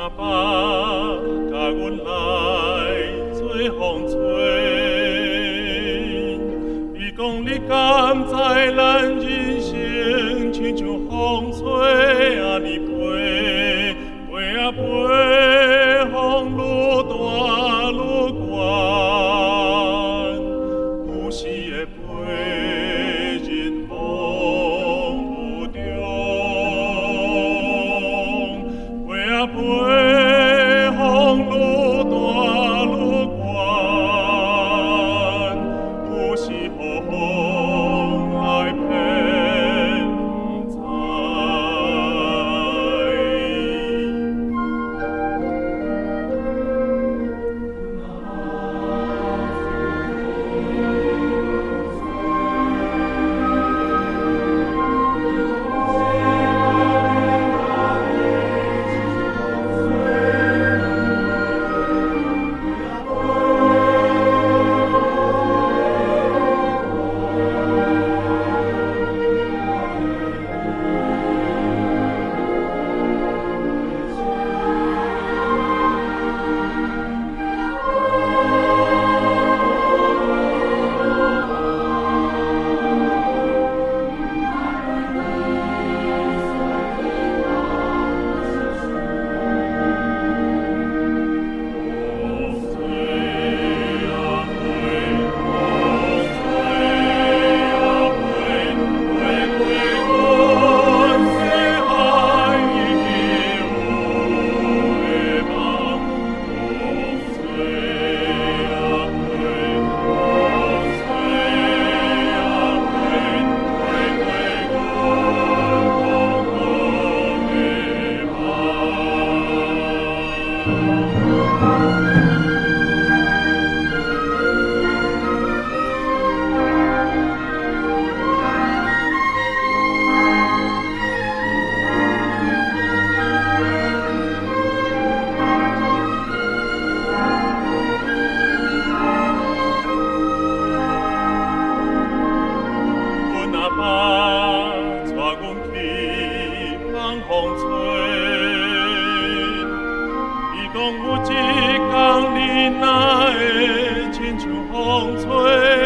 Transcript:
阿爸共阮來做風吹，伊講你敢知咱人生親像風吹按呢飛，飛啊飛，風愈大愈懸，有時會飛入風雨中，飛啊飛，風愈大愈懸，有時予風來騙毋知。風吹啊飛，風吹啊飛，飛過阮細漢已有的夢。風吹啊飛，風吹啊飛，飛過阮風雨的夢。阮阿爸帶阮去放風吹，伊講有一工你若會親像風吹。